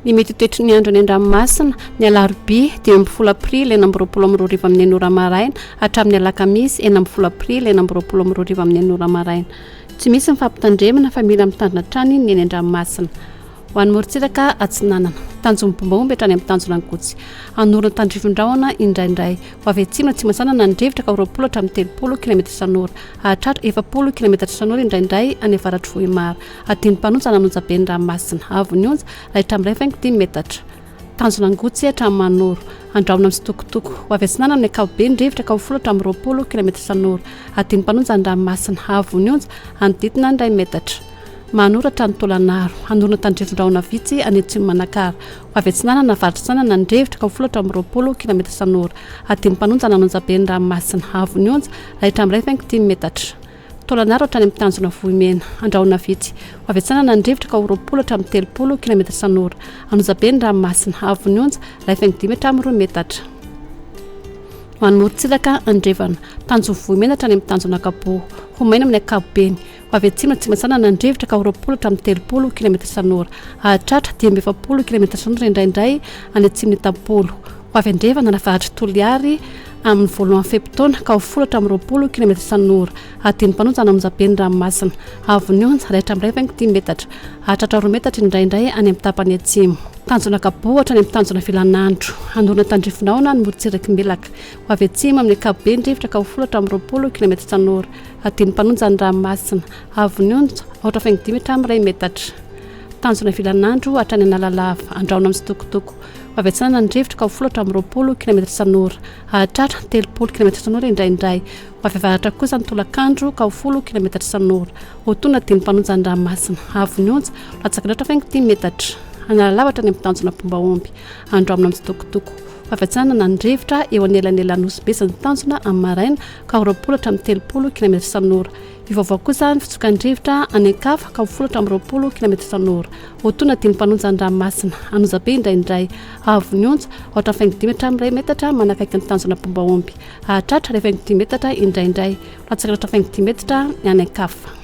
Ny mety ho toetry ny andro any an-dranomasina, ny alarobia 15 aprily 2026 amin'ny 6 ora maraina hatramin'ny alakamisy 16 aprily 2026 amin'ny 6 ora maraina. Tsy misy ny fampitandremana fa mila mitandrina hatrany ny eny an-dranomasina. Ho an'ny morontsiraka atsinanana, tanjon'ny Bombaomby hatrany amin'ny tanjona Ankotsy. Hanorina tandrifin-drahona indraindray. Ho avy atsimo na atsimo-atsinanana ny rivotra ka ho 20 hatramin'ny 30 kilaometatra isan'ora. Hahatratra 40 kilaometatra isan'ora indraindray any avaratr'i Vohemar. Adin'ny mpanonja nanonja be ny ranomasina. Avo ny onja, raitra amin'ny 1,5 metatra. Tanjona Angotsy hatramin'ny Manoro. Andrahona mitsitokotoko. Ho avy atsinanana amin'ny ankapobeny ny rivotra ka ho 10 hatramin'ny 20 kilaometatra isan'ora. Adin'ny mpanonja ny ranomasina. Avo ny onja, hanodidina ny iray metatra. Manoro hatrany Taolagnaro. Hanorina tandrifin-drahona vitsy any atsimon'i Manakara. Ho avy atsinanana avaratra atsinanana ny rivotra ka ho 10 hatramin'ny 20 kilaometatra isan'ora. Adin'ny mpanonja nanonja be ny ranomasina. Avo ny onja, raitra amin'ny 1,5 metatra. Taolagnaro hatrany amin'ny tanjona Vohimena. Andrahona vitsy. Ho avy atsinanana ny rivotra ka ho 20 hatramin'ny 30 kilaometatra isan'ora. Anonjabe ny ranomasina. Haavon'ny onja, 1,5 hatramin'ny 2 metatra. Ho an'ny morontsiraka andrefana. Tanjon'ny Vohimena hatrany amin'ny tanjona Ankaboho. Ho maina amin'ny ankapobeny. Ho avy atsimo atsimo-atsinanana ny rivotra ka ho 20 hatramin'ny 30 kilaometatra isan'ora. Hahatratra 45 kilaometatra isan'ora indraindray any atsimon'Itampolo. Ho avy andrefana na avaratr'i Toliary amin'ny voalohan'ny fe-potoana ka ho 10 hatramin'ny 20 kilaometatra isan'ora. Adin'ny mpanonja an'Anonjabe ny ranomasina. Haavon'ny onja, iray hatramin'ny 1,5 metatra. Hahatratra 2 metatra indraindray any amin'ny tapany atsimo. Tanjona Kaboho hatrany amin'ny tanjona Vilanandro. Hanorina tandrifindrahona ny morontsirak'i Melaka. Ho avy atsimo amin'ny ankapobeny ny rivotra ka ho 10 hatramin'ny 20 kilaometatra isan'ora. Adin'ny mpanonja ny ranomasina. Haavon'ny onja, aotra faingo dimy hatramin'ny iray metatra. Tanjona Vilanandro hatrany Analalava. Andrahona mitsitokotoko. Ho avy atsinanana ny rivotra ka ho 10 hatramin'ny 20 kilaometatra isan'ora. Hahatratra 30 kilaometatra isan'ora indraindray. Ho avy avaratra kosa ny tolakandro ka ho 10 kilaometatra isan'ora. Ho tony adin'ny mpanonja ny ranomasina. Haavon'ny onja, latsaka ny aotra faingo dimy metatra. Analalava hatrany amin'ny tanjona Pombaomby. Andrahona mitsitokotoko. Ho avy atsinanana ny rivotra eo anelanelan'ny Nosy Be sy ny tanjona amin'ny maraina ka ho 20 hatramin'ny 30 kilaometatra isan'ora. Hivaovao kosa ny fitsokan'ny rivotra any an-kafa ka ho 10 hatramin'ny 20 kilaometatra isan'ora. Ho tony adin'ny mpanonja ny ranomasina. Anonjabe indraindray. Haavon'ny onja, aotra faingo dimy hatramin'ny iray metatra manakaiky ny tanjona Pombaomby. Hahatratra 1,5 metatra indraindray. Latsaka ny aotra faingo dimy metatra ny any an-kafa.